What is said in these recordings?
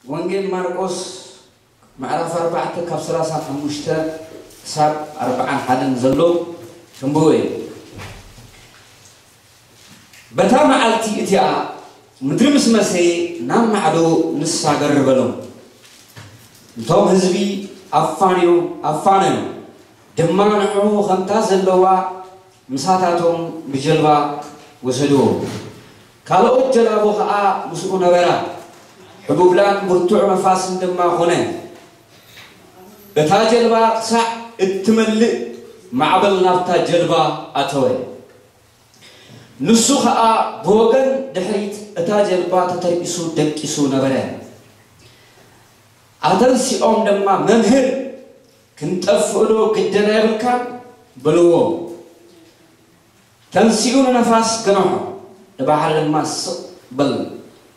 ወንጌል ማርቆስ ምዕራፍ ኣርባዕተ ካብ ሰላሳን ሓሙሽተ ክሳብ ኣርባዓን ሓደን ዘሎ ተንብቦ እዩ። በታ መዓልቲ እቲኣ ምድሪ ምስ መሰየ ናብ ማዕዶ ንሳገር በሎም። እቶም ህዝቢ ኣፋንዮም ኣፋነዩ፣ ድማ ንዕኡ ከምታ ዘለዋ ምሳታቶም ብጀልባ ወሰድዎ። ካልኦት ጀላቡ ኸኣ ምስኡ ነበራ። ሕቡብላን ብርቱዕ ነፋስን ድማ ኾነ። እታ ጀልባ ክሳዕ እትመልእ ማዕበል ናብታ ጀልባ ኣተወ። ንሱ ኸኣ ብወገን ድሕሪት እታ ጀልባ ተተርኢሱ ደቂሱ ነበረ። ኣተንሲኦም ድማ፣ "መምህር፣ ክንጠፍእ ዶ ግደና የብልካን?" በልዎ። ተንሲኡ ንነፋስ ገንሖ፣ ንባሕሪ ድማ፣ "ስቕ በል፣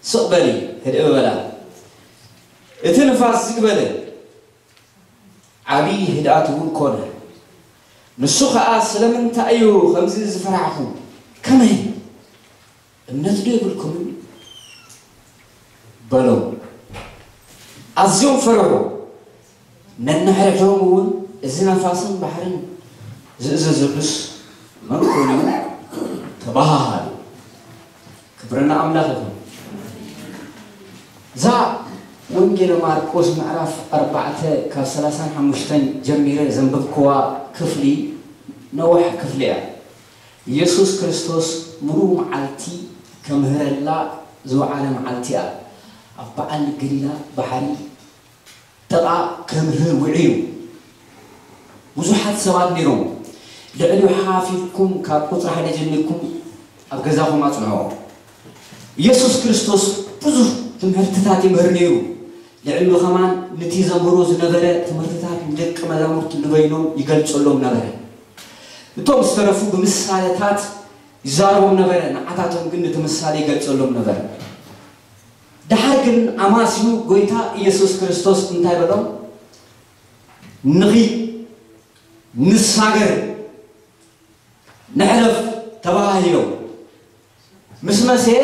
ስቕ በሊ፣ ህድእ በላ፣ እቲ ንፋስ ዝግ በለ!" ዓብዪ ህድኣት እውን ኮነ። ንሱ ኸኣ፣ "ስለምንታይ እዩ ከምዚ ዝፈራሕኹ? ከመይ እምነት ዶ የብልኩምን?" በሎም። ኣዝዮም ፈርሑ። ነንሕድሕዶም እውን፣ "እዚ ነፋስን ባሕርን ዝእዘዘሉስ መን ኮን እዩ?" ተባሃሃሉ። ክብሪ ንኣምላኽ ይኹን። እዛ ወንጌል ማርቆስ ምዕራፍ ኣርባዕተ ካብ ሰላሳን ሓሙሽተን ጀሚረ ዘንበብክዋ ክፍሊ ነዋሕ ክፍሊ እያ። ኢየሱስ ክርስቶስ ምሉእ መዓልቲ ከምህረላ ዝወዓለ መዓልቲ እያ። ኣብ በዓል ገሊላ ባሕሪ ጥቓ ከምህር ውዒሉ። ብዙሓት ሰባት ነይሮም። ልዕሊኡ ሓፍ ኢልኩም ካብ ቁጽሪ ሓደ ጀሚርኩም ኣብ ገዛኹም ኣጽንዕዎ። ኢየሱስ ክርስቶስ ብዙሕ ትምህርትታት ይምህር ነይሩ። ልዕሊኡ ከማን ነቲ ዘምህሮ ዝነበረ ትምህርትታት ንደቂ መዛሙርቱ ንበይኖም ይገልጸሎም ነበረ። እቶም ዝተረፉ ብምሳሌታት ይዛረቦም ነበረ፣ ንዓታቶም ግን ነቲ ምሳሌ ይገልጸሎም ነበረ። ደሓር ግን ኣማስዩ ጎይታ ኢየሱስ ክርስቶስ እንታይ በሎም? "ንኺድ፣ ንሳገር፣ ንሕለፍ" ተባሃሂሎም። ምስ መሰየ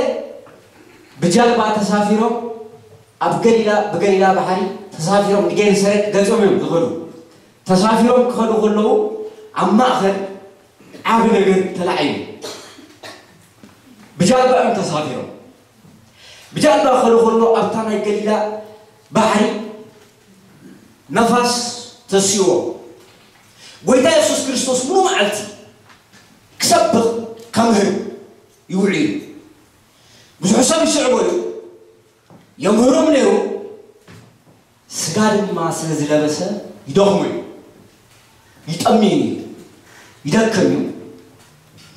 ብጃልባ ተሳፊሮም ኣብ ገሊላ፣ ብገሊላ ባሕሪ ተሳፊሮም ንጌንሰሬት ገጾም እዮም ዝኸዱ። ተሳፊሮም ክኸዱ ከለዉ ኣብ ማእከል ዓቢ ነገር ተላዒሉ። ብጃልባ እዮም ተሳፊሮም። ብጃልባ ክኸዱ ከሎ ኣብታ ናይ ገሊላ ባሕሪ ነፋስ ተስእዎ። ጎይታ የሱስ ክርስቶስ ሙሉ መዓልቲ ክሰብኽ ከምህር ይውዕል እዩ። ብዙሕ ሰብ ይስዕቦ እዩ፣ የምህሮም ነይሩ። ስጋ ድማ ስለ ዝለበሰ ይደኽሙ እዩ፣ ይጠሚ እዩ፣ ይደክም እዩ፣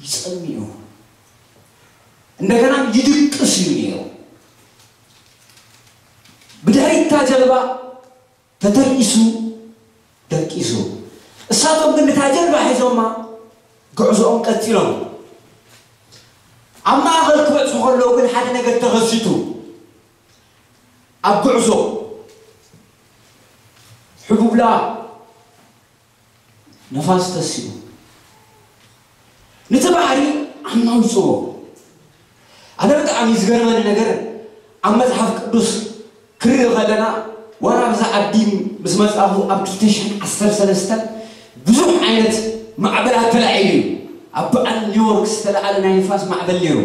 ይጸሚ እዩ። እንደገና ይድቅስ እዩ ነይሩ። ብድሕሪት እታ ጀልባ ተተርኢሱ ደቂሱ። እሳቶም ግን ነታ ጀልባ ሒዞማ ጉዕዞኦም ቀጺሎም። ኣብ ማእኸል ክበጽሑ ከለዉ ግን ሓደ ነገር ተኸሲቱ። ኣብ ጉዕዞ ሕቡብላ ነፋስ ተሲኡ። ነቲ ባሕሪ ኣናውጽዎ። ኣነ ብጣዕሚ ዝገርመኒ ነገር ኣብ መጽሓፍ ቅዱስ ክርኢ ከለና ዋላ ኣብዛ ዓዲ ምስ መጻኹ ኣብ ክልተ ሽሕን ዓሰርተ ሰለስተን ብዙሕ ዓይነት ማዕበላት ተላዒሉ እዩ። ኣብ በዓል ኒውዮርክ ዝተለዓለ ናይ ንፋስ ማዕበል ነይሩ።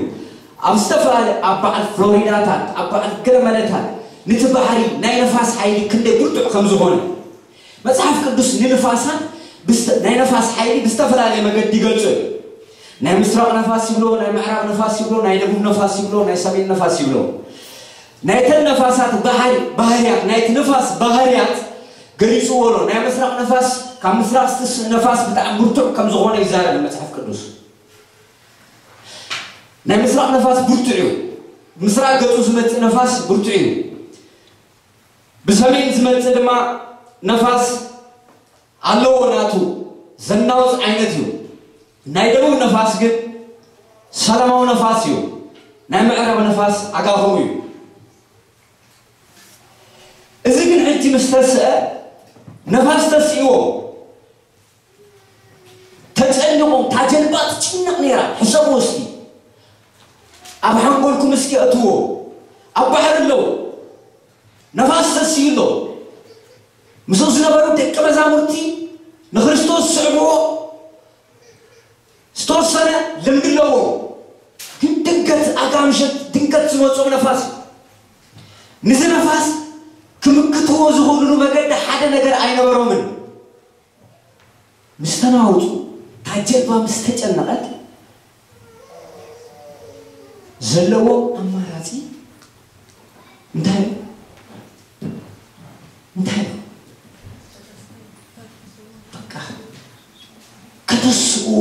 ኣብ ዝተፈላለየ ኣብ በዓል ፍሎሪዳታት ኣብ በዓል ገለመለታት ነቲ ባሕሪ ናይ ነፋስ ሓይሊ ክንደይ ብርቱዕ ከም ዝኾነ መጽሓፍ ቅዱስ ንንፋሳት ብስተ- ናይ ነፋስ ሓይሊ ብዝተፈላለየ መገዲ ይገልጾ እዩ። ናይ ምስራቕ ነፋስ ይብሎ፣ ናይ ምዕራብ ነፋስ ይብሎ፣ ናይ ደቡብ ነፋስ ይብሎ፣ ናይ ሰሜን ነፋስ ይብሎ። ናይተን ነፋሳት ባህሪ ባህርያት ናይቲ ንፋስ ባህርያት ገሊጽዎ ኣሎ። ናይ ምስራቕ ነፋስ ካብ ምስራቕ ዝትስእ ነፋስ ብጣዕሚ ብርቱዕ ከም ዝኾነ ይዛረብ መጽሓፍ ቅዱስ። ናይ ምስራቕ ነፋስ ብርቱዕ እዩ። ምስራቕ ገጹ ዝመጽእ ነፋስ ብርቱዕ እዩ። ብሰሜን ዝመጽእ ድማ ነፋስ ኣለዎ ናቱ ዘናውጽ ዓይነት እዩ። ናይ ደቡብ ነፋስ ግን ሰላማዊ ነፋስ እዩ። ናይ ምዕራብ ነፋስ ኣጋኹም እዩ። እዚ ግን ሕጂ ምስ ተስአ ነፋስ ተስእዎ ተጨኒቑ ታጀልባ ትጭነቕ ነይራ። ሕሰቡ እስኪ ኣብ ሓንጎልኩም እስኪ እትዎ ኣብ ባሕሪ ኣለዉ ነፋስ ተስዩ ኣሎ። ምስኡ ዝነበሩ ደቂ መዛሙርቲ ንክርስቶስ ዝስዕብዎ ዝተወሰነ ልምዲ ኣለዎም። ግን ድንገት ኣጋ ምሸት ድንገት ዝመጾም ነፋስ እዩ። ንዚ ነፋስ ክምክትዎ ዝኽእሉሉ መገዲ ሓደ ነገር ኣይነበሮምን። ምስ ተናወጹ፣ እታ ጀልባ ምስ ተጨነቐት፣ ዘለዎ ኣማራጺ እንታይ እዩ? እንታይ እዩ? በቃ ከተስእዎ።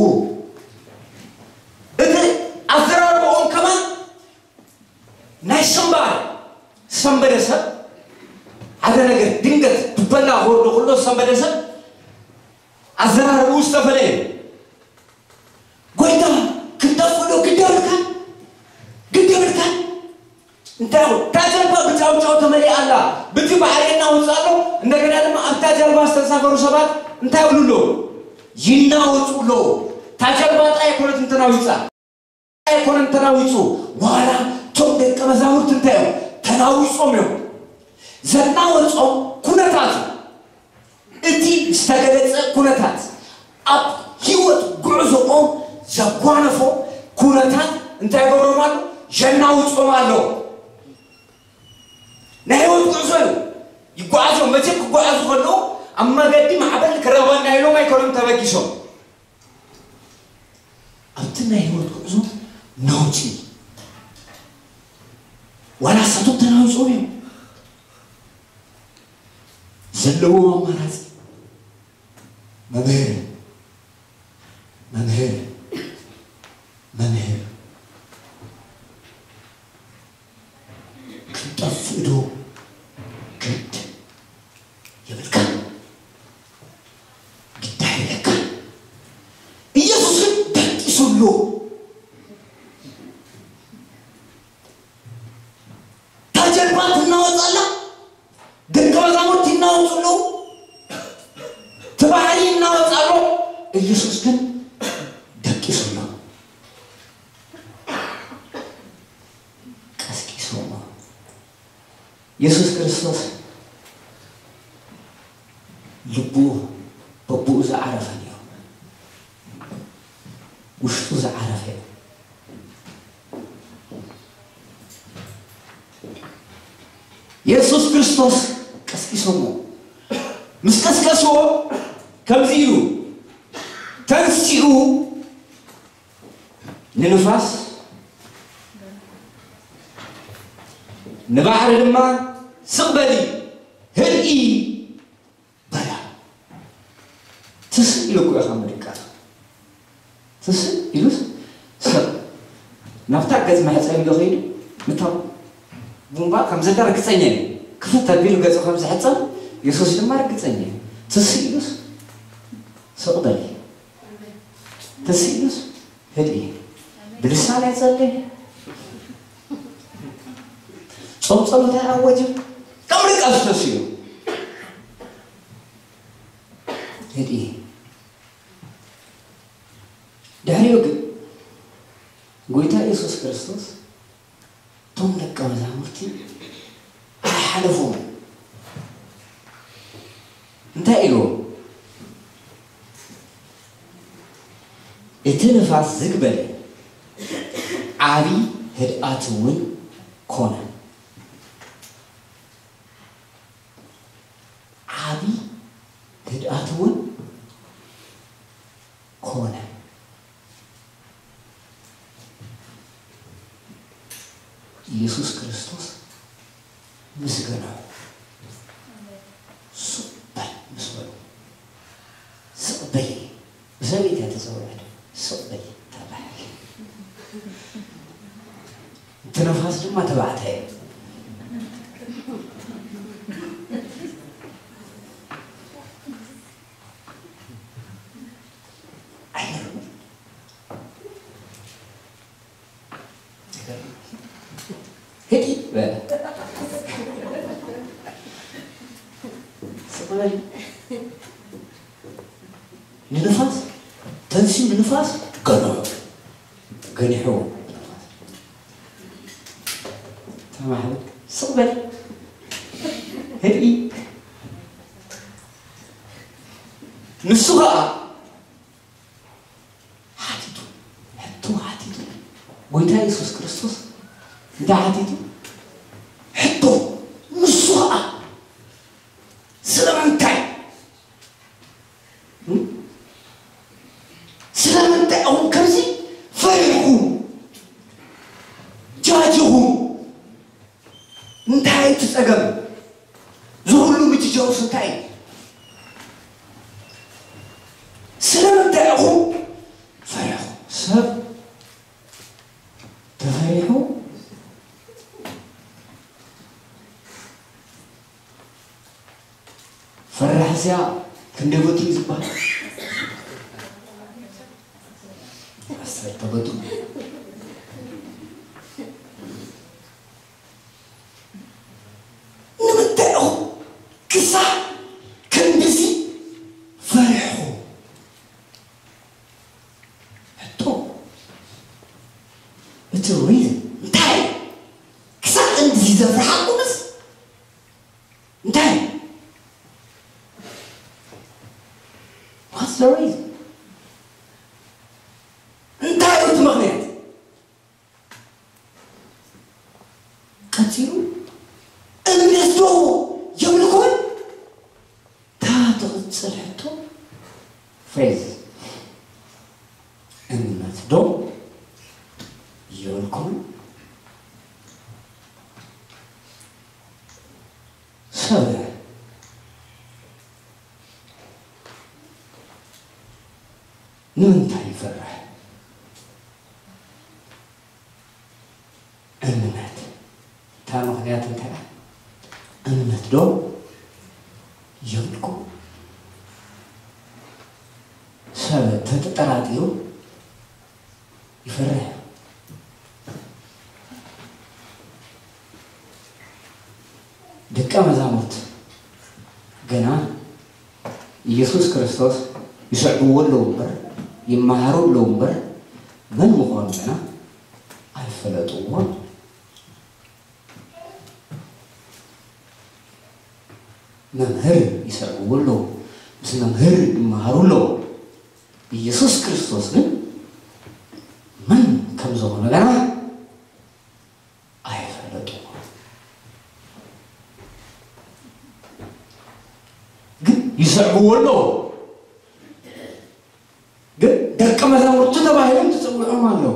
እቲ ኣዘራርባኦም ከማን ናይ ሰንባር ሰንበደ ሰብ ሓደ ነገር ድንገት ብበላ ክወርዶ ከሎ ሰንበደ ሰብ ኣዘራርብኡ ዝተፈለየ እዩ። ጎይታ ክንጠፍእ ዶ ግዲ የብልካ? ግዲ የብልካ? እንታይ ይኹን? እታ ጀልባ ብጫውጫው ተመሊኣ ኣላ። ብቲ ባሕሪ እናወፅእ ኣሎ። እንደገና ድማ ኣብታ ጀልባ ዝተሳፈሩ ሰባት እንታይ ይብሉ ኣለዉ? ይናወፁ ኣለዉ። እታ ጀልባ ጥራይ ኣይኮነትን ተናዊፃ። ኣይኮነን ተናዊፁ። ዋላ እቶም ደቀ መዛሙርቲ እንታይ እዮም? ተናዊፆም እዮም። ዘናወፆም ኩነታት እዩ። እቲ ዝተገለጸ ኩነታት ኣብ ህይወት ጉዕዞኦም ዘጓነፎ ኩነታት እንታይ ይገብሮም ኣሎ? የናውጾም ኣሎ። ናይ ህይወት ጉዕዞ እዩ። ይጓዓዙ፣ መቸም ክጓዓዙ ከለዉ ኣብ መገዲ ማዕበል ክረኽበና ኢሎም ኣይኮኖም ተበጊሶም። ኣብቲ ናይ ህይወት ጉዕዞ ነውጺ ዋላ ሳቶም ተናውጾም እዮም። ዘለዎም ኣማራጺ መምህር፣ መምህር፣ መምህር፣ ክንጠፍእ ዶ ግድ የብልካ፣ ግድ ኣይብለካ። ኢየሱስ ግን ደቂሱ ኣሎ። እታ ጀልባ ትናወጽ ኣላ። ደቀ መዛሙርቲ ይናወጹ ኣለዉ። እቲ ባሕሪ ይናወጽ ኣሎ። ኢየሱስ ግን ደቂሱ ኣሎ። ቀስቂሶሞ። ኢየሱስ ክርስቶስ ልቡ በብኡ ዝዓረፈን እዩ። ውሽጡ ዝዓረፈ እዩ። የሱስ ክርስቶስ ቀስቂሶሞ። ምስ ቀስቀስዎ ከምዚ ኢሉ ተንሲኡ ንንፋስ ንባሕሪ ድማ ስቕ በሊ ህድኢ በላ። ትስእ ኢሉ እኮ ኢኻ ምድቃስ። ትስእ ኢሉስ ሰብ ናብታ ገጽ መሕጸቢ ኢሉ ኸይዱ፣ ነታ ቡምባ ከም ዘላ ርግጸኛ እዩ። ክፍት ኣቢሉ ገጹ ከም ዝሕጸብ፣ የሱስ ድማ ርግጸኛ እዩ። ትስእ ኢሉስ ስቕ በሊ። ትስእ ኢሉስ ህድኢ። ብልሳን ኣይጸልይ። ጾም ጸሎት ኣይኣወጅ። ከም ድቃስ ተስኡ። ህድኢ። ድሕሪኡ ግን ጎይታ የሱስ ክርስቶስ እቶም ደቀ መዛሙርቲ ኣይሓለፎምን። እንታይ ኢልዎም? እቲ ንፋስ ዝግ በለ፣ ዓቢ ህድኣት እውን ኮነ። ዓቢ ህድኣት እውን ኮነ። ኢየሱስ ክርስቶስ ምስ ገንሖ፣ ስቕ በል ምስ በሎ፣ ስቕ በሊ፣ ብሰበይቲ እያ ተጸውዐት፣ ስቕ በሊ ተባሂሉ። እቲ ነፋስ ድማ ተባዕታይ እዩ። ኣይገርምን? ኣይገርምን? ህዲ በለ። ስቕ በል። ንንፋስ ተንስዩ ንንፋስ ገንሖ። ገኒሕዎ ንንፋስ። ተማሕበል። ስቕ በል። ንርኢ። ንሱ ኸዓ ሓቲቱ፣ ሕቶ ሓቲቱ። ጎይታ የሱስ ክርስቶስ እንታይ ሓቲቱ? ሕቶ። ንሱ ኸዓ ስለምንታይ? እም? ስለምንታይ ኢኹም ከምዚ ፈሪሕኩም? ጃጅኹም? እንታይ እዩ እቲ ጸገም? እዚ ኩሉ ምጅጃውስ እንታይ እዩ? ስለምንታይ ኢኹም ፈሪሕኩም? ሰብ ተፈሪሑ ፈራሕ እዚኣ ክንደይ በትሩ እዩ ዝበሃል? ዓሰርተ በትሩ። ንምንታይ ኢኹም ክሳዕ ክንድዚ ፈሪሕኹም? ሕቶ፣ እቲ ሪዝን እንታይ? ክሳዕ ክንድዚ ዘፍርሓኩምስ እንታይ? What's the reason? እንታይ እዩ እቲ ምኽንያት? ቀጺሉ እምነት ዶ የብልኩምን? እታ ትቕጽል ሕቶ፣ ፍሬዝ፣ እምነት ዶ የብልኩምን? ሰብ ንምንታይ ይፈርሕ? እምነት። እታ ምኽንያት እንታይ እያ? እምነት ዶ የብልኩምን? ሰብ ተጠራጢሩ ይፈርሕ። ደቀ መዛሙርት ገና ኢየሱስ ክርስቶስ ይስዕብዎ ኣለዉ እምበር፣ ይመሃሩ ኣለዉ እምበር፣ መን ምዃኑ ገና ኣይፈለጥዎን። መምህር ይስዕብዎ ኣለዉ፣ ምስ መምህር ይመሃሩ ኣለዉ። ኢየሱስ ክርስቶስ ግን መን ከም ዝኾነ ገና ኣይፈለጥዎን። ግን ይስዕብዎ ኣለዉ። ግን ደቀ መዛሙርቱ ተባሂሎም ተጸዊዖም ኣለዉ።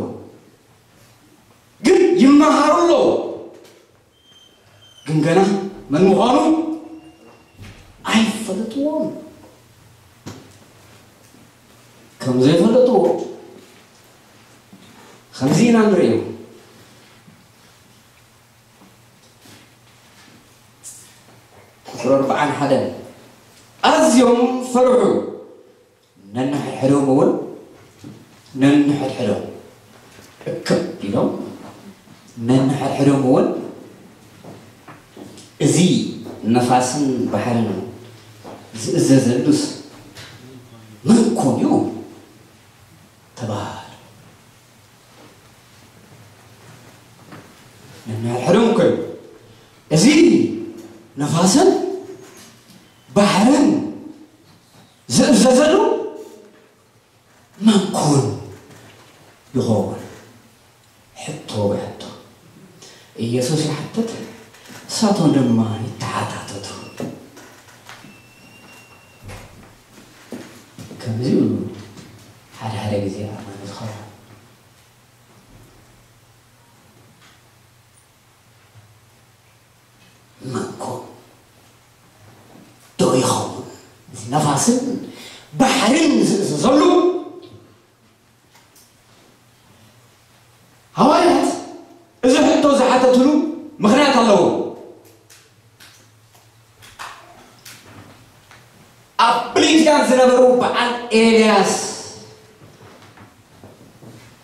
ግን ይመሃሩ ኣለዉ። ግን ገና መን ምዃኑ ኣይፈለጥዎን። ከም ዘይፈለጥዎ ከምዚ ኢና ንርእዮ። ቁጽሪ ኣርብዓን ሓደን፣ ኣዝዮም ፈርሑ። ነንሕድሕዶም እውን፣ ነንሕድሕዶም እክብ ኢሎም፣ ነንሕድሕዶም እውን፣ "እዚ ነፋስን ባሕርን ዝእዘዘሉስ መን ኮን እዩ?" ተባሃሉ። ነንሕድሕዶም እኮ እዩ፣ "እዚ ነፋስን ባሕርን ዝእዘዘሉ መን ኮን ይኸውን?" ሕቶ ብሕቶ ኢየሱስ ይሓትት፣ እሳቶም ድማ ይተሓታተቱ። ከምዚ እዩ ሓደ ሓደ ግዜ ኣማኒ ዝኸውን። መን ኮን ዶ ይኸውን እዚ ነፋስን ባሕርን ዝእዘዘሉ? ሃዋርያት እዚ ሕቶ ዝሓተትሉ ምኽንያት ኣለዎም። ኣብ ፕሊትያን ዝነበሩ በዓል ኤልያስ፣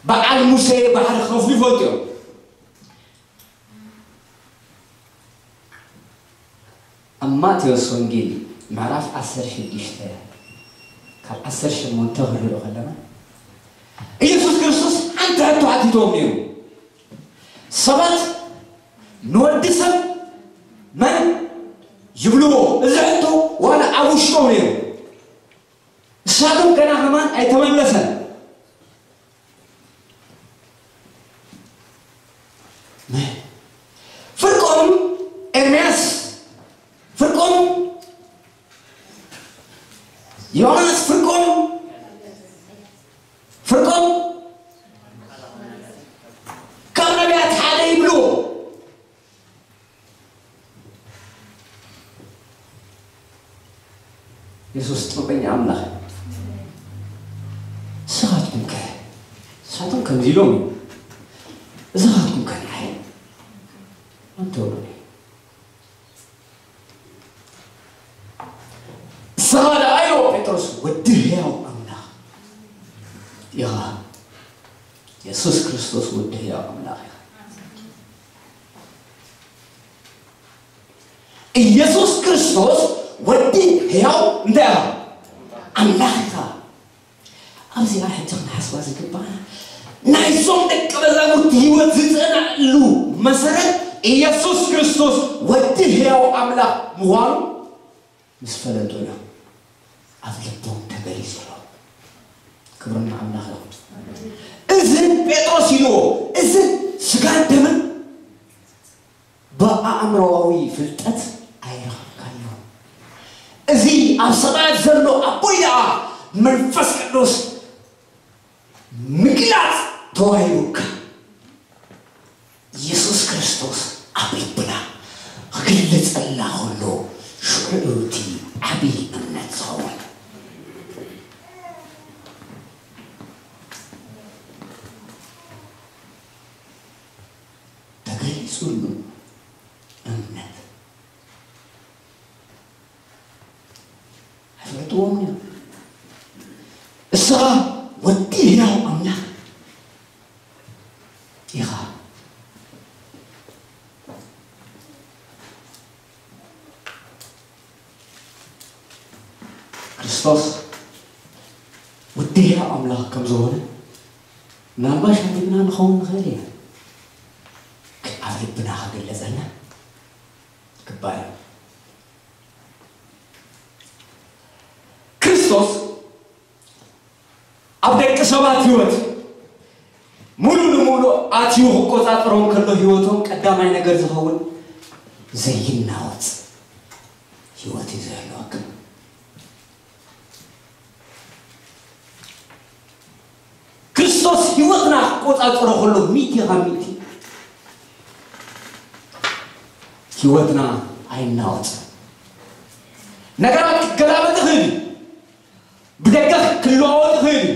በዓል ሙሴ ባሕሪ ክኸፍሉ ይፈልጡ እዮም። ኣብ ማቴዎስ ወንጌል ምዕራፍ ዓሰርተ ሽዱሽተ ካብ ዓሰርተ ሸሞንተ ክንሪኦ ከለና፣ ኢየሱስ ክርስቶስ ሓንቲ ሕቶ ሓቲትዎም ነይሩ። ሰባት ንወዲ ሰብ መን ይብልዎ። እዚ ሕቶ ዋላ ኣብ ውሽጦም ነይሩ። ንሳቶም ገና ከማን ኣይተመለሰን። ፍርቆም ኤርምያስ፣ ፍርቆም ዮናስ፣ ፍርቆም፣ ፍርቆም ካብ ነቢያት ሓደ ይብልዎ። የሱስ ጥበበኛ ኣምላኽ እዩ። ንስኻትኩም ከ? ንሳቶም ከምዚ ኢሎም እዮም። ንስኻትኩም ከ ንዓይ? ኣንተ ወገነይ። ንስኻ ደኣ ኢልዎ ጴጥሮስ፣ ወዲ ህያው ኣምላኽ ኢኻ። የሱስ ክርስቶስ ወዲ ህያው ኣምላኽ ኢኻ። ኢየሱስ ክርስቶስ ወዲ ህያው እንታይ ኢኻ? ኣምላኽ ኢኻ። ኣብዚኣ ሕጂ ክንሓስባ ዝግባኣና፣ ናይዞም ደቀ መዛሙርቲ ህይወት ዝጸንዐሉ መሰረት ኢየሱስ ክርስቶስ ወዲ ህያው ኣምላኽ ምዃኑ ምስ ፈለጡ እዮም ኣብ ልቦም ተገሊጹ ኣሎ። ክብሪ ንኣምላኽ ይኹን። እዚ ጴጥሮስ ኢልዎ፣ እዚ ስጋን ደምን ብኣእምሮኣዊ ፍልጠት ኣይረኸብካዮን። እዚ ኣብ ሰማያት ዘሎ ኣቦይ ደኣ መንፈስ ቅዱስ ምግላጽ ተዋሂቡካ። ኢየሱስ ክርስቶስ ኣብ ልብና ክግለጸልና ከሎ፣ ሽዑ እዩ እቲ ዓብዪ እምነት ዝኸውን። ተገሊጹሉ እምነት። ኣይፈለጥዎምን እዮም። እስኻ ወዲ ህያው ኣምላኽ ኢኻ። ክርስቶስ ወዲ ህያው ኣምላኽ ከም ዝኾነ ምናልባሽ ኣሚንና ንኸውን ንኽእል ኢና። ግን ኣብ ልብና ክግለጸልና ይግባእ እዩ። ክርስቶስ ኣብ ደቂ ሰባት ህይወት ሙሉ ንሙሉ ኣትዩ ክቆጻጸሮም ከሎ፣ ህይወቶም ቀዳማይ ነገር ዝኸውን ዘይናወጽ ህይወት እዩ ዘህልወካ። ክርስቶስ ህይወትና ክቆጻጸሮ ከሎ፣ ሚእቲ ካብ ሚእቲ ህይወትና ኣይናወጽን። ነገራት ክገላበጥ ይኽእል እዩ። ብደገ ክለዋወጥ ይኽእል እዩ።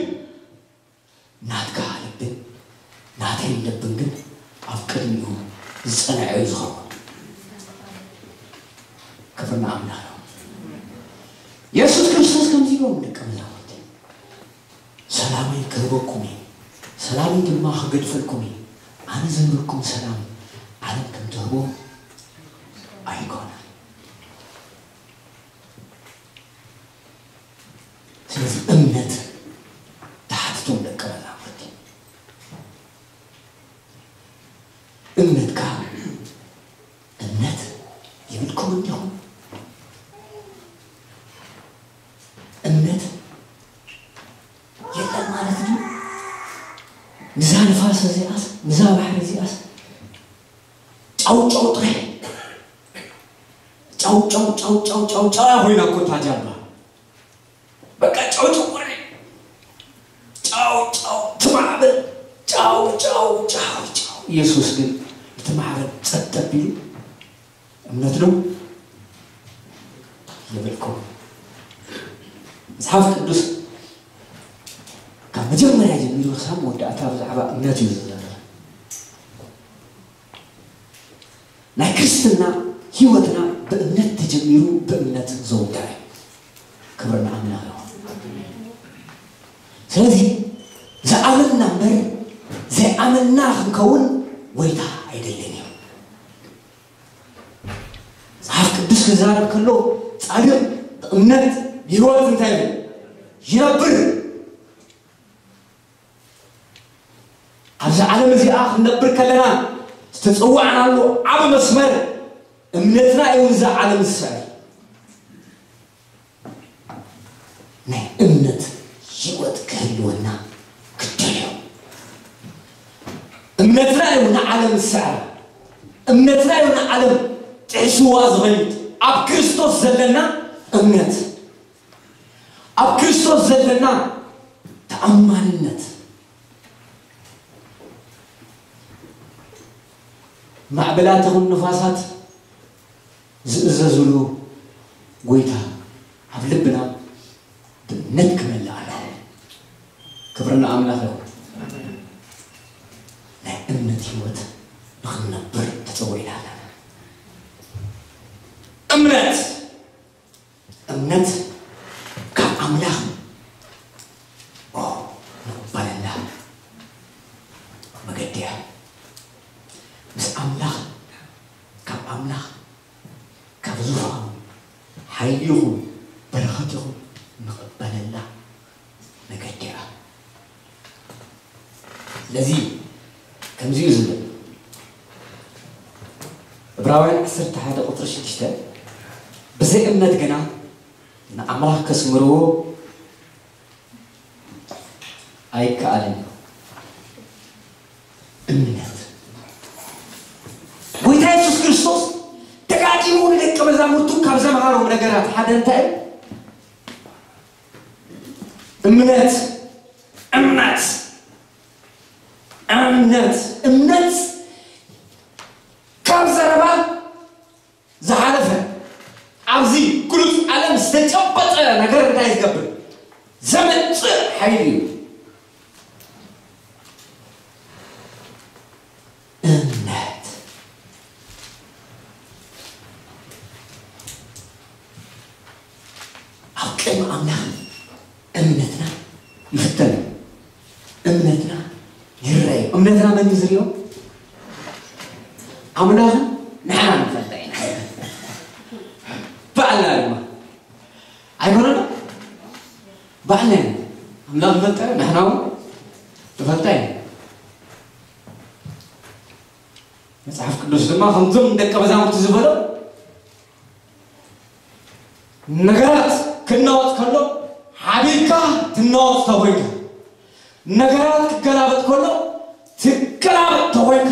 ናትካ ልብን ናተይን ልብን ግን ኣብ ቅድሚኡ ዝጸንዐ እዩ ዝኸውን። ክብሪ ንኣምላኽ ይኹን። የሱስ ክርስቶስ ከምዚ ኢሎም፣ ደቀ መዛሙርቲ፣ ሰላመይ ክህበኩም እየ፣ ሰላመይ ድማ ክገድፈልኩም እየ። ኣነ ዝህበኩም ሰላም ዓለም ከም ትህቦ ኣይኮነን። ስለዚ እምነት ተሓትቶም ደቀ መዛሙርቲ። እምነትካ እምነት ይብልኩም እንዲኹም። እምነት የለን ማለት እዩ። ንዛ ንፋስ እዚኣስ፣ ንዛ ባሕሪ እዚኣስ ጫው ጫው ጥራይ። ጫው ጫው ጫው ጫው ጫው ጫው ኮይና እኮ እታ ጃልባ። በቃ ጫው ጫው ጥራይ። ጫው ጫው ትማዕበል። ጫው ጫው ጫው ጫው። ኢየሱስ ግን እቲ ማዕበል ጸጥ ኣቢሉ እምነት ነው ይብልኩም። መጽሓፍ ቅዱስ ካብ መጀመርያ ጀሚሩ ክሳብ መወዳእታ ብዛዕባ እምነት እዩ ዝዛረብ። ናይ ክርስትና ህይወትና ብእምነት ተጀሚሩ ብእምነት ዝውዳእ እዩ። ክብሪ ንኣምላኽ ይኹን። ስለዚ ዝኣመንና እምበር ዘይኣመንና ክንከውን ጎይታ ኣይደልን እዩ። መጽሓፍ ቅዱስ ክዛረብ ከሎ ጻድቕ ብእምነት ብህይወት እንታይ ይብል? ይነብር። ኣብዚ ዓለም እዚኣ ክንነብር ከለና ዝተጸዋዕናሉ ዓቢ መስመር እምነትና እዩ። እዛ ዓለም ዝስዕር ዓለም ዝስዕራ፣ እምነትና እዩ ንዓለም ጥሒስዋ ዝኸይድ። ኣብ ክርስቶስ ዘለና እምነት፣ ኣብ ክርስቶስ ዘለና ተኣማንነት፣ ማዕበላት ይኹን ንፋሳት ዝእዘዝሉ ጎይታ ኣብ ልብና ብእምነት ክመልእ ኣለዎ። ክብሪ ንኣምላኽ ይኹን። ናይ እምነት ህይወት ንኽንነብር ተጸዊዕና ኣለና። እምነት፣ እምነት ካብ ኣምላኽ፣ ኦ፣ ንቕበለላ መገዲ እያ። ምስ ኣምላኽ፣ ካብ ኣምላኽ፣ ካብ ዙፋኑ ሓይሊ ይኹን በረኸት ይኹን ንቕበለላ መገዲ እያ። ስለዚ ከምዚ እዩ ዝብል፣ ዕብራውያን ዓሰርተ ሓደ ቁጽሪ ሽዱሽተ፣ ብዘይ እምነት ግና ንኣምላኽ ከስምርዎ ኣይከኣልን እዩ። እምነት፣ ጎይታ የሱስ ክርስቶስ ደጋጊሙ ንደቀ መዛሙርቱ ካብ ዘምሃሮም ነገራት ሓደ እንታይ እዩ? እምነት፣ እምነት፣ እምነት፣ እምነት ካብ ዘረባ ዝሓለፈ፣ ኣብዚ ግሉጽ ዓለም ዝተጨበጠ ነገር እንታይ ዝገብር? ዘመጽእ ሓይሊ እዩ። እምነት። ኣብ ቅድሚ ኣምላኽ እምነትና ይፍተን። እምነትና ይረኣዩ። እምነትና መን እዩ ዝርእዮ? ኣምላኽን ንሕና ንፈልጣ ኢና። ባዕልና ድማ ኣይኮነን? ባዕልና ኢና። ኣምላኽ ንፈልጣ ኢና፣ ንሕና እውን ንፈልጣ ኢና። መጽሓፍ ቅዱስ ድማ ከምዞም ደቀ መዛሙርቲ ዝበሎ፣ ነገራት ክናወጽ ከሎ ሓቢርካ ትናወጽ ተኾይንካ፣ ነገራት ክገላበጥ ከሎ ትገላበጥ ተኾይንካ፣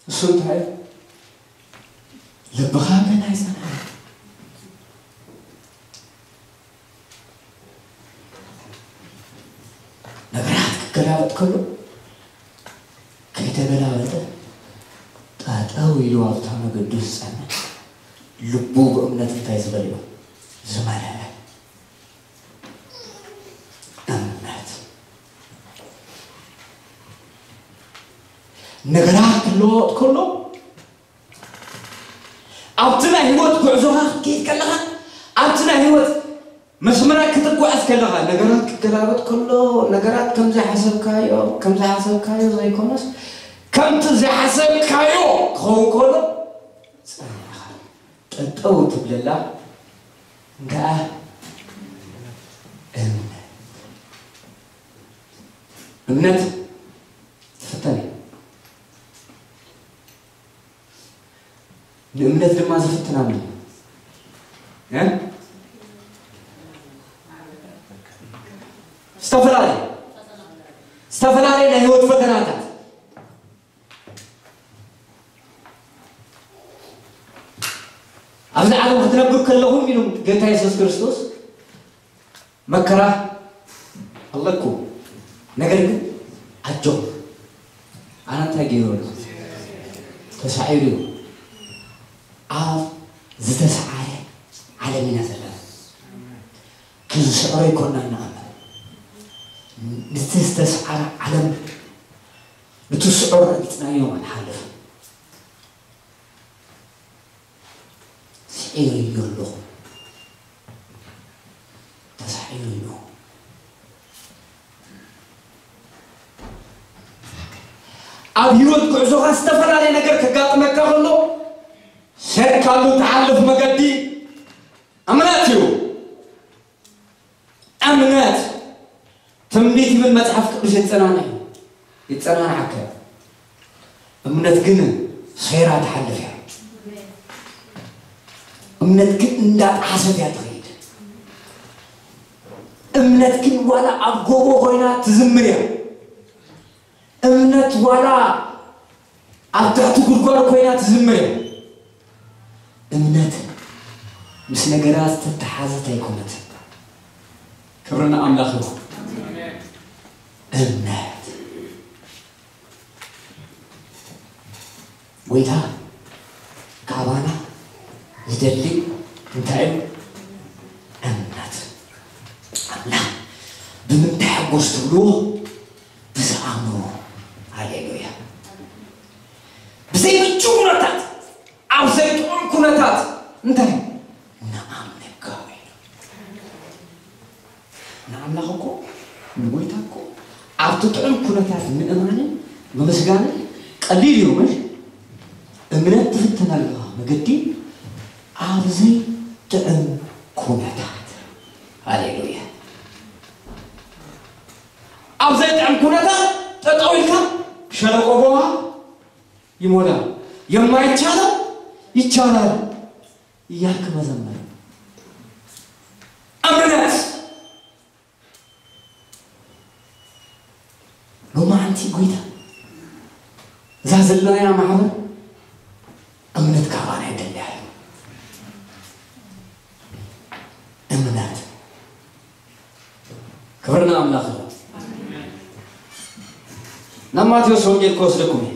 እሱ እንታይ እዩ? ልብኻ ገና ኣይጸንሐን። ነገራት ክገላበጥ ከሎ ከይተገላበጠ ጠጠው ኢሉ ኣብታ መገዱ ዝጸንሕ፣ ልቡ ብእምነት እንታይ ዝበለ እዩ? ዝመለለ እምነት። ነገራት ክለዋወጥ ከሎ፣ ኣብቲ ናይ ህይወት ጉዕዞኻ ክትከይድ ከለኻ፣ ኣብቲ ናይ ህይወት መስመራት ክትጓዓዝ ከለኻ፣ ነገራት ክገላበጥ ከሎ፣ ነገራት ከም ዘይሓሰብካዮ፣ ከም ዘይሓሰብካዮ ዘይኮነስ፣ ከምቲ ዘይሓሰብካዮ ክኸውን ከሎ፣ ጸኒዕኻ ጠጠው ትብለላ። እንተኣ እምነት፣ እምነት ትፍተን እዩ። ንእምነት ድማ ዝፍትን ኣሎ። እ? ዝተፈላለየ፣ ዝተፈላለየ ናይ ህይወት ፈተናታት ኣብዚ ዓለም ክትነብር ከለኹም ኢሉ ጌታ የሱስ ክርስቶስ፣ መከራ ኣለኩም፣ ነገር ግን ኣጆኹም። ኣነ እንታይ ገይሩ ኣሎ? ተሳዒሩ እዩ። ኣብ ዝተሰዓረ ዓለም ኢና ዘለና። እቲ ዝስዕሮ ኣይኮንና ንኣምን። ነቲ ዝተሰዓረ ዓለም፣ ነቲ ስዑር ረጊጽናዮ ንሓልፍ። ስዒረዮ ኣለኹ። ተሳዒረዮ። ኣብ ህይወት ጉዕዞኻ ዝተፈላለየ ነገር ከጋጥመካ ከሎ፣ ሰድካሉ ትሓልፍ መገዲ እምነት እዩ። እምነት፣ ትንቢት ይብል መጽሓፍ ቅዱስ፣ የጸናንዕ፣ የጸናንዓካ። እምነት ግን ሰይራ ትሓልፍ እያ። እምነት ግን እንዳጠሓሰት እያ ትኸይድ። እምነት ግን ዋላ ኣብ ጎቦ ኮይና ትዝምር እያ። እምነት ዋላ ኣብ ትሕቲ ጉድጓድ ኮይና ትዝምር እያ። እምነት ምስ ነገራት ዝተተሓዘት ኣይኮነትን። ክብሪ ንኣምላኽ ይኹን። እምነት ጎይታ ካባና ዝደሊ እንታይ እዩ? እምነት። ኣምላኽ ብምንታይ ሓጎስ ትብልዎ? ብዝኣምኑ። ሃሌሉያ። ብዘይምቹ ኩነታት፣ ኣብ ዘይጥዑም ኩነታት እንታይ ንኣምነካ ኢና። ንኣምላኽ እኮ፣ ንጎይታ እኮ ኣብቲ ጥዑም ኩነታት ምእማንን ምምስጋንን ቀሊል እዩ። ምሽ እምነት ትፍተነሉ መገዲ ኣብ ዘይጥዑም ኩነታት። ሃሌሉያ። ኣብ ዘይጥዑም ኩነታት ጠጠው ኢልካ ሸለቆ ጎሃ ይሞላል፣ የማይቻለው ይቻላል እያልክ መዘመር። እምነት። ሎማዓንቲ ጎይታ እዛ ዘለናያ ማሕበር እምነት ካባና ይደልያ እዩ። እምነት። ክብሪ ንኣምላኽ ይኹን። ናብ ማቴዎስ ወንጌል ክወስደኩም እየ።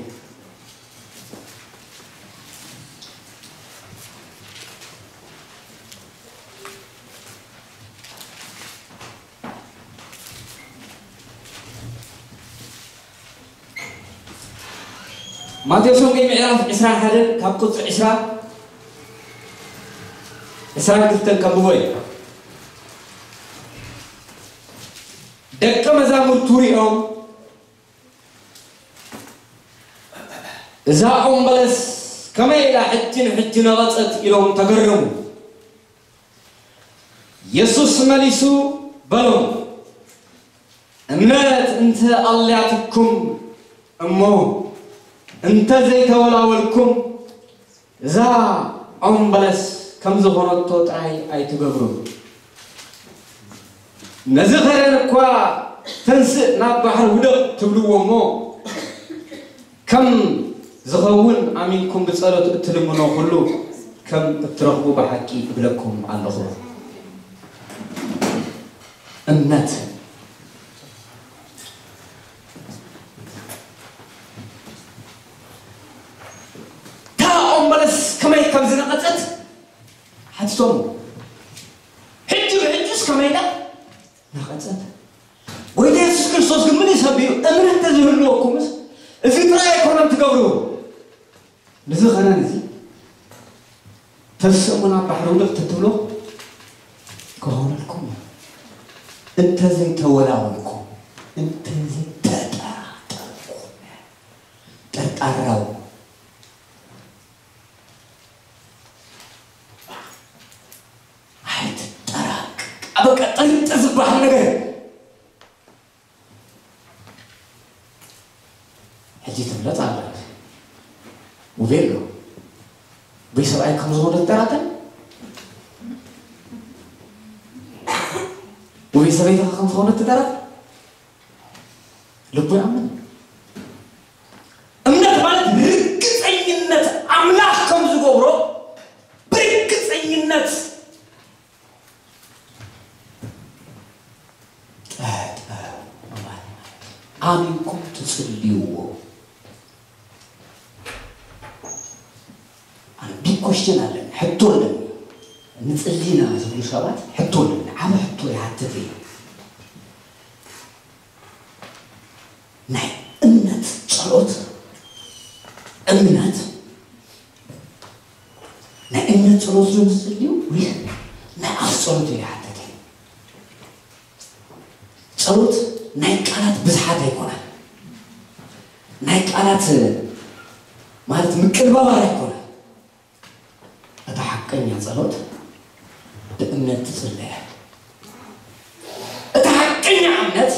ማቴዎስ ወንጌል ምዕራፍ ዕስራን ሓደን ካብ ቁጽሪ ዕስራ፣ ዕስራን ክልተን ከንብቦ እየ። ደቀ መዛሙርቱ ሪኦም፣ "እዛ ኦም በለስ ከመይ ኢላ ሕጂ ንሕጂ ነቐጸት?" ኢሎም ተገረሙ። የሱስ መሊሱ በሎም፣ "እምነት እንተ ኣልያትኩም እሞ እንተ ዘይተወላወልኩም፣ እዛ ኦም በለስ ከም ዝኾነቶ ጥራይ ኣይትገብሩን። ነዚ ኸረን እኳ ተንስእ ናብ ባሕሪ ውደቕ ትብልዎ እሞ፣ ከም ዝኸውን ኣሚንኩም ብጸሎት እትልምኖ ኩሉ ከም እትረኽቡ ብሓቂ እብለኩም ኣለኹ።" እምነት። እታ ኦም በለስ ከመይ ከም ዝነቐጸት ሓቲቶም። ሕጂ ብሕጁስ ከመይ ኢላ ነቐጸት? ጎይታ የሱስ ክርስቶስ ግን ምን እዩ ሰቢሩ? "እምነት ተዝህልወኩምስ እዚ ጥራይ ኣይኮነን ትገብርዎ። ነዚ ኸረን እዚ ተንስእ እሞ ናብ ባሕሪ ውደቕ ተትብሎ ክኾነልኩም እዩ። እንተ ዘይተወላወልኩም፣ እንተ ዘይተጠራጠርኩም፣ ጠርጣራው ኣይትጠራቅ። በቃ ጥርጥር ዝበሃል ነገር ሕጂ ትፍለጥ ኣላ። ውቤ ኣሎ። ውቤ ሰብኣይ ከም ዝኾነ ትጠራጠር? ውቤ ሰበይትኻ ከም ዝኾነ ትጠራጠር? ልቡ ይኣምን። እምነት ማለት ርግጸኝነት፣ ኣምላኽ ከም ዝገብሮ ብርግጸኝነት ጠጠው ምባል ማለት እዩ። ኣሚንኩም ትጽልይዎ። ኣነ ቢግ ኮስችን ኣለኒ፣ ሕቶ ኣለኒ። ንጽሊ ኢና ዝብሉ ሰባት ሕቶ ኣለኒ፣ ዓቢ ሕቶ ይሓትት እዩ። ናይ እምነት ጸሎት፣ እምነት፣ ናይ እምነት ጸሎት እዮም ዝጽልዩ ወይ ናይ ኣፍ ጸሎት እዩ ይሓትት እዩ። ጸሎት ናይ ቃላት ብዝሓት ኣይኮነን። ናይ ቃላት ማለት ምቅልባባር ኣይኮነን። እታ ሓቀኛ ጸሎት ብእምነት ትጽለያ። እታ ሓቀኛ እምነት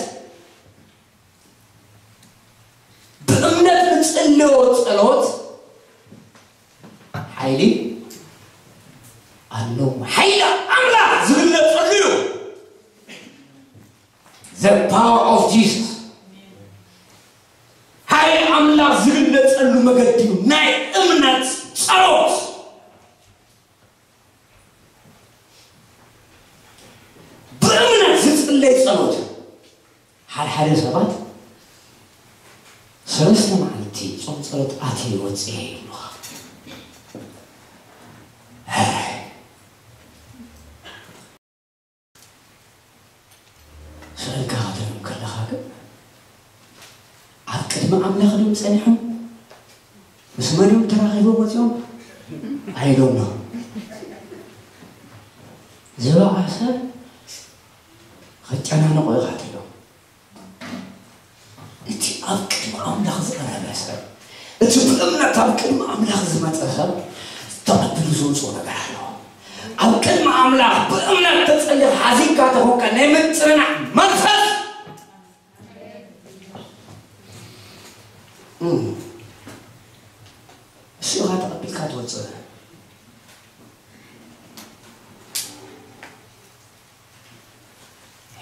ብእምነት ንጽልዮ ጸሎት ሓይሊ ኣለዎ። ሓይሊ ኣምላኽ ዝግለጸሉ እዩ። The power of Jesus። ሓይሊ ኣምላኽ ዝግለጸሉ መገዲ እዩ። እምነት ጸሎት፣ ብእምነት ዝጽለይ ጸሎት። ሓድሓደ ሰባት ሰለስተ መዓልቲ ጾም ጸሎት ኣትየ ወጽኤ ይብሉኻ። ስእልካ ክትርኢ ከለኻ ግን ኣብ ቅድሚ ኣምላኽ ድዮም ጸኒሖም? ምስ መን እዮም ተራኺቦም ወጺኦም? I don't know። ዝበኣሰ ክጨናነቑ ኢኻ ትሪኦም። እቲ ኣብ ቅድሚ ኣምላኽ ዝቐረበ ሰብ፣ እቲ ብእምነት ኣብ ቅድሚ ኣምላኽ ዝመጸ ሰብ ተቐብሉ ዘውፅኦ ነገር ኣለዎ። ኣብ ቅድሚ ኣምላኽ ብእምነት ተጸሊኻ ሓዚንካ ተኾንካ ናይ ምጽንናዕ መንፈስ፣ እም፣ እሱ ኢኻ ተቐቢልካ ትወፅእ።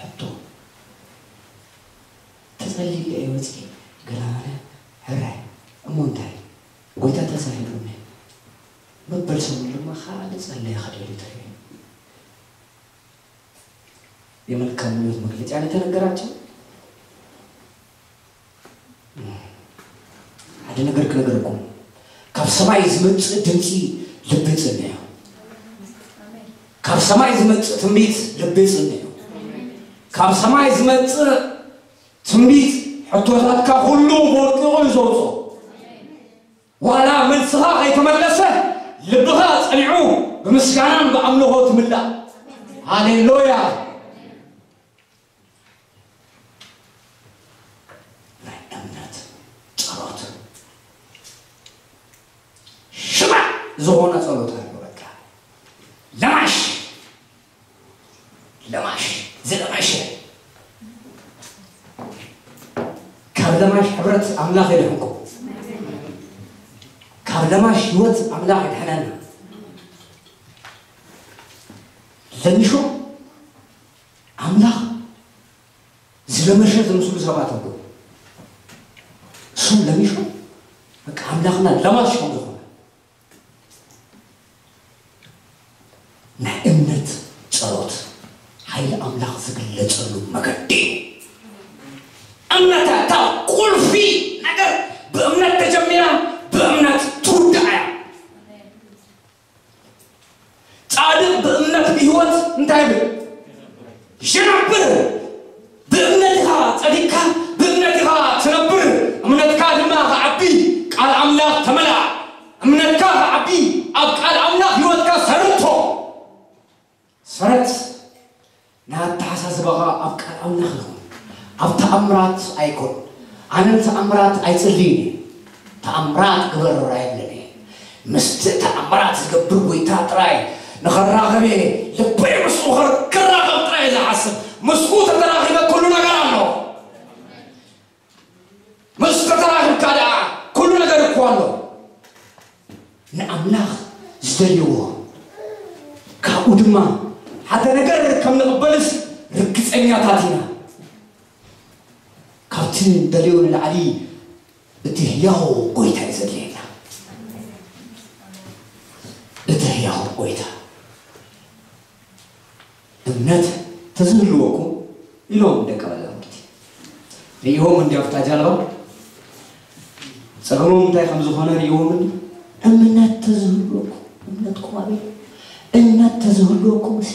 ሕቶ፣ ተጸሊለ እየ ወጺኤ፣ ገለ ማለት ሕራይ፣ እሞ እንታይ? ጎይታ ተሳሂሉኒ። መበል ሰሙን ድማ ካልእ ጸለየ ከደልዩ ተርእዩ። የመልካም ምኞት መግለጫ ነው የተነገራቸው። ሓደ ነገር ክነግረኩም፣ ካብ ሰማይ ዝመጽእ ድምጺ ልቢ ጽንዮ። ካብ ሰማይ ዝመጽእ ትንቢት ልቢ ጽንዮ። ካብ ሰማይ ዝመጽእ ትንቢት ሕቶታትካ ኩሉ ወድቂቑ እዩ ዘውፅኦ። ዋላ መልስኻ ከይተመለሰ ልብኻ ጸኒዑ ብምስጋናን ብኣምልኾ ትምላእ። ሃሌሉያ። ናይ እምነት ጸሎት ሽባዕ ዝኾነ ጸሎት ኣሎ። በቃ ለማሽ ለማሽ ዝለመሸ ካብ ለማሽ ሕብረት ኣምላኽ የድሕንኩም። ካብ ለማሽ ህይወት ኣምላኽ የድሕነና። ለሚሾ ኣምላኽ ዝለመሸ ዝመስሉ ሰባት ኣለዉ። እሱም ለሚሾ በቃ ኣምላኽና ለማሽ ከም ዝኾነ ናይ እምነት ጸሎት ሓይሊ ኣምላኽ ዝግለጸሉ መገዲ እዩ። እምነት እታ ቁልፊ ነገር ብእምነት ተጀሚራ ብእምነት ትውዳእ እያ። ጻድቕ ብእምነት ብህይወት እንታይ ይብል? ይነብር። ብእምነት ኢኻ ጸዲቕካ፣ ብእምነት ኢኻ ትነብር። እምነትካ ድማ ክዓቢ ቃል ኣምላኽ ተመልኣ። እምነትካ ክዓቢ ኣብ ቃል ኣምላኽ ህይወትካ ሰርቶ። ሰረት ናይ ኣተሓሳስባኻ ኣብ ቃል ኣምላኽ ይኹን። ኣብ ተኣምራት ኣይኮን። ኣነ ንተኣምራት ኣይጽልይን እየ። ተኣምራት ግበር ኣይብልን እየ። ምስቲ ተኣምራት ዝገብር ጎይታ ጥራይ ንኸራኸብ እየ ልበይ ምስኡ ክር-፣ ክራኸብ ጥራይ እየ ዝሓስብ። ምስኡ ተተራኺበ ኩሉ ነገር ኣሎ። ምስ ተተራኺብካ ደኣ ኩሉ ነገር እኮ ኣሎ። ንኣምላኽ ዝደልይዎ ካብኡ ድማ ሓደ ነገር ከም ንቕበልስ ርግጸኛታት ኢና። ካብቲ ንደልዮ ንላዕሊ እቲ ህያው ጎይታ እዩ ዘድልየና። እቲ ህያው ጎይታ። እምነት ተዝህልወኩም ኢሎም ደቀ መዛሙርቲ ርእይዎም እንዲ ኣብታ ጃልባ ጸገሞም እንታይ ከም ዝኾነ ርእይዎም እንዲ እምነት ተዝህልወኩም እምነትኩም ኣበይ እምነት ተዝህልወኩም እሲ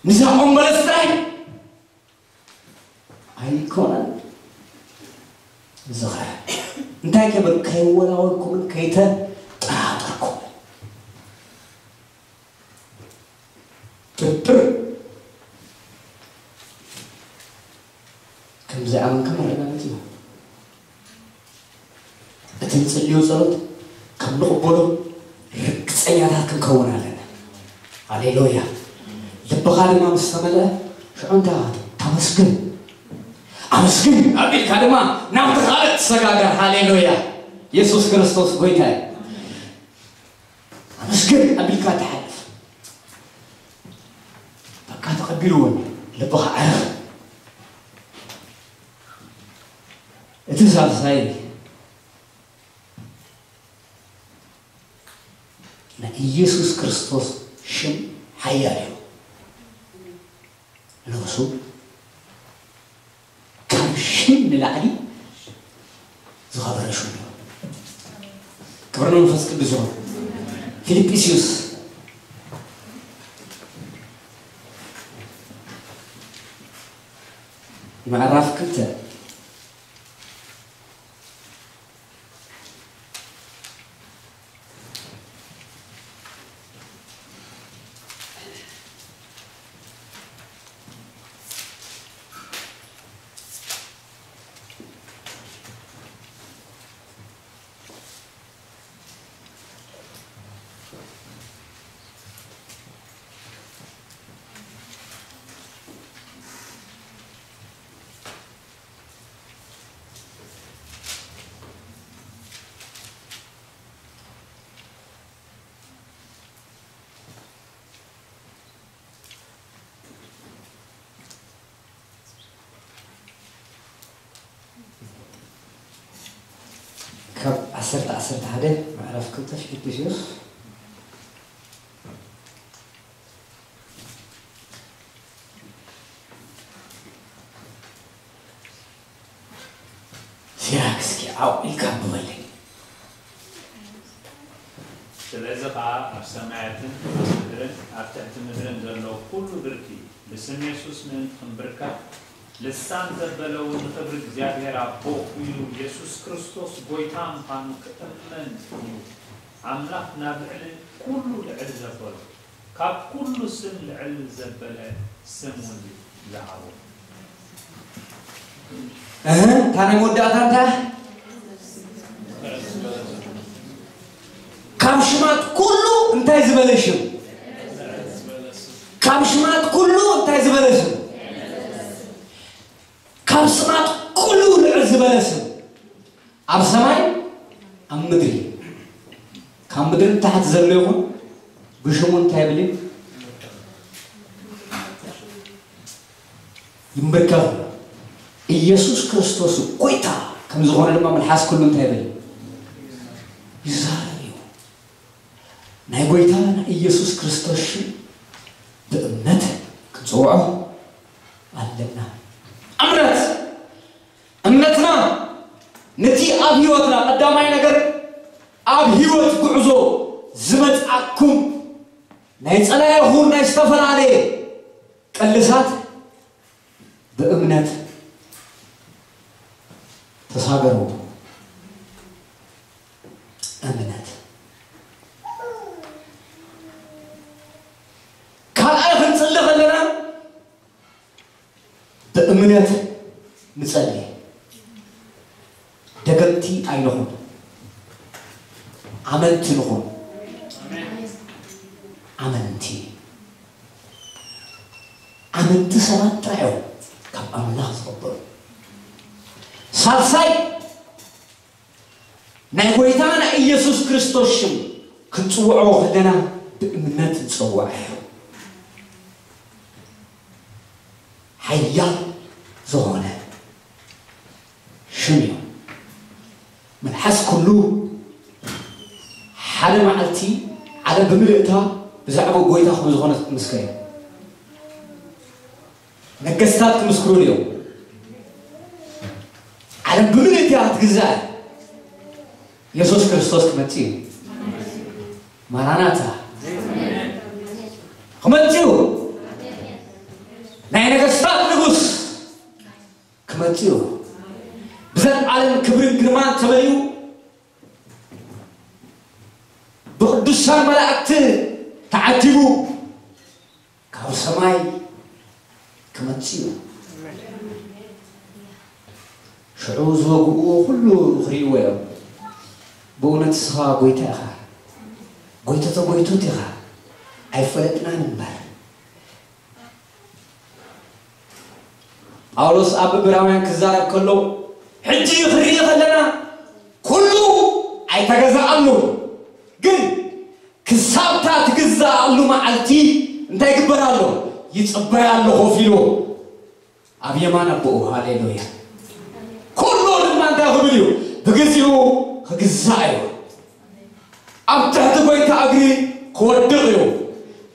ንዛ ቆም በለስ ጥራይ ኣይኮነን ዝኸረ እንታይ ክብል ከይወላወልኩምን ከይተጠራጠርኩምን ጥርጥር ከም ዘይኣመንካ መረጋገጺ እዩ። እቲ ንጽልዮ ጸሎት ከም ንቕበሎ ርግጸኛታት ክንከውን ኣለና። ሃሌሉያ። ልብኻ ድማ ምስ ተመልአ ሽዑ እንታይ ኢኻ ተመስግን። ኣመስግን ኣቢልካ ድማ ናብቲ ካልእ ትሰጋገር። ሃሌሉያ። የሱስ ክርስቶስ ጎይታ እዩ። ኣመስግን ኣቢልካ ትሓልፍ። በቃ ተቐቢልዎ ልብኻ ዕረፍ። እቲ ሳልሳይ ኢየሱስ ክርስቶስ ሽም ሓያል እዩ። ንሱ ካብ ሽም ንላዕሊ ዝኸበረ ሽም እዩ። ክብሪ ንመንፈስ ቅዱስ ይኹን። ፊልጵስዩስ ምዕራፍ ክልተ። ካብ ዓሰርተ ዓሰርተ ሓደ ምዕራፍ ክልተ ፊልጵስዩስ። ሲራክ እስኪ ዓው ኢልካ ኣንብበለይ። ስለዚ ኸኣ ኣብ ሰማያትን ኣብ ምድርን ኣብ ትሕቲ ምድርን ዘሎ ኩሉ ብርኪ ብስም የሱስ ምእንቲ ኽንብርከኽ፣ ልሳን ዘበለ እውን ንኽብሪ እግዚኣብሔር ኣቦ እዩ፣ የሱስ ክርስቶስ ጐይታ ምዃኑ ክእመን እዩ። ኣምላኽ ናብ ልዕሊ ኩሉ ልዕል ዘበሎ፣ ካብ ኩሉ ስም ልዕል ዘበለ ስም እውን እዩ ዝሃቦ። እህ፣ እታ ናይ መወዳእታ እንታይ? ካብ ሽማት ኩሉ እንታይ ዝበለ ሽም? ካብ ሽማት ኩሉ እንታይ ዝበለ ሽም? ካብ ስማት ኩሉ ልዕል ዝበለ ስም። ኣብ ሰማይ፣ ኣብ ምድሪ፣ ካብ ምድሪ ንታሕቲ ዘሎ ይኹን ብሽሙ እንታይ ይብል እዩ? ይምብርከኽ። ኢየሱስ ክርስቶስ ጐይታ ከም ዝኾነ ድማ መልሓስ ኩሉ እንታይ ይብል? ይዛረብ እዩ። ናይ ጐይታ ናይ ኢየሱስ ክርስቶስ ሽም ብእምነት ክንጽውዖ ኣለና። እምነት፣ እምነትና ነቲ ኣብ ህይወትና ቀዳማይ ነገር ኣብ ህይወት ጉዕዞ ዝመጽኣኩም ናይ ጸላኢኹም ናይ ዝተፈላለየ ቅልሳት ብእምነት ተሳገሩ። እምነት። ካልኣይ ክንጽሊ ከለና ብእምነት ንጸሊ። ደገምቲ ኣይንኹን። ኣመንቲ ንኹን። ኣመንቲ። ኣመንቲ ሰባት ጥራይ እዮም ካብ ኣምላኽ ዝቕበሉ። ሳልሳይ ናይ ጐይታ ናይ ኢየሱስ ክርስቶስ ሽም ክንጽውዖ ከለና ብእምነት ንጸውዖ። ሓያል ዝኾነ ሽም እዩ። መልሓስ ኩሉ ሓደ መዓልቲ ዓለም ብምልእታ ብዛዕባ ጐይታ ከም ዝኾነ ክትምስክር እዩ። ነገስታት ክምስክሩሉ እዮም። ዓለም ብምልእታ ክትግዛእ የሱስ ክርስቶስ ክመጽእ እዩ። ማራናታ ክመጽእ እዩ። ናይ ነገስታት ንጉስ ክመጽእ እዩ። ብዘለዓለም ክብርን ግርማን ተመሊኡ ብቅዱሳን መላእክቲ ተዓጂቡ ካብ ሰማይ ክመጽእ እዩ። ሽዑ ዝወግእዎ ኩሉ ክርእይዎ እዮም። ብእውነት ንስኻ ጐይታ ኢኻ፣ ጐይታ ተጐይቶት ኢኻ፣ ኣይፈለጥናን እምበር። ጳውሎስ ኣብ ዕብራውያን ክዛረብ ከሎ፣ ሕጂ ክንርኢ ከለና ኩሉ ኣይተገዛኣሉን፣ ግን ክሳብ እታ ትግዛኣሉ መዓልቲ እንታይ ይግበር ኣሎ? ይጽበያ ኣሎ ኮፍ ኢሉ ኣብ የማን ኣቦኡ። ሃሌሉያ። ኩሉ ድማ እንታይ ክብል እዩ? ብግዜኡ ክግዛእ እዩ። ኣብ ትሕቲ ጐይታ እግሪ ክወድቕ እዩ።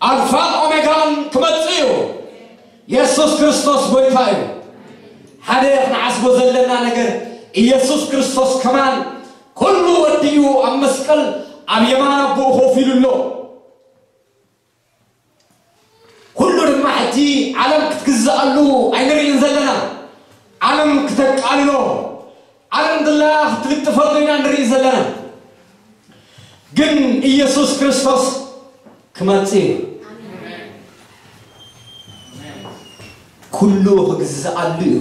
ኣልፋን ኦሜጋን ክመጽእ እዩ። የሱስ ክርስቶስ ጎይታ እዩ። ሓደ ክንዓስቦ ዘለና ነገር፣ ኢየሱስ ክርስቶስ ከማን ኩሉ ወዲኡ ኣብ መስቀል ኣብ የማን ኣቦኡ ኮፍ ኢሉ ኣሎ። ኩሉ ድማ ሕጂ ዓለም ክትግዝኣሉ ኣይንርእይን ዘለና። ዓለም ክተቃልሎ፣ ዓለም ድላ ክትልጥፈሉ ኢና ንርኢ ዘለና። ግን ኢየሱስ ክርስቶስ ክመጽእ እዩ። ኩሉ ክግዝኣሉ እዩ።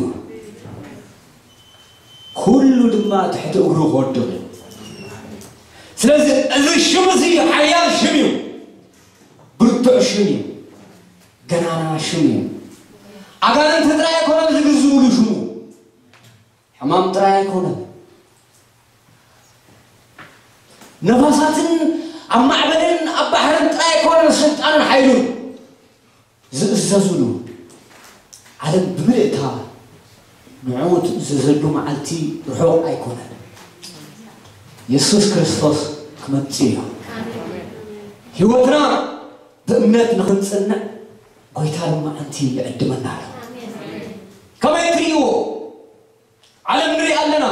ኩሉ ድማ ትሕቲ እግሩ ክወድቕ እዩ። ስለዚ እዚ ሽም እዚ ሓያል ሽም እዩ። ብርቱዕ ሽም እዩ። ገናና ሽም እዩ። ኣጋንንቲ ጥራይ ኣይኮነን ዝግዝኡሉ ሽሙ። ሕማም ጥራይ ኣይኮነን። ነፋሳትን ኣብ ማዕበልን ኣብ ባሕርን ጥራይ ኣይኮነን ስልጣንን ሓይሉን ዝእዘዙሉ። ዓለም ብምልእታ ንዕኡ ትእዘዘሉ መዓልቲ ርሑቕ ኣይኮነን። የሱስ ክርስቶስ ክመጽእ እዩ። ህይወትና ብእምነት ንኽንጽንዕ ጎይታ ድማ ኣንቲ ይዕድመና ኣሎ። ከመይ ትርእይዎ? ዓለም ንርኢ ኣለና።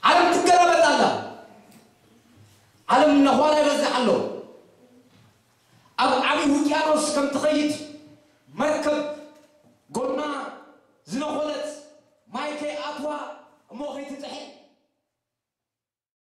ዓለም ትገላበጥ ኣላ። ዓለም እናዃላ ይበዝሕ ኣሎ። ኣብ ዓብዪ ውቅያኖስ ከም ትኸይድ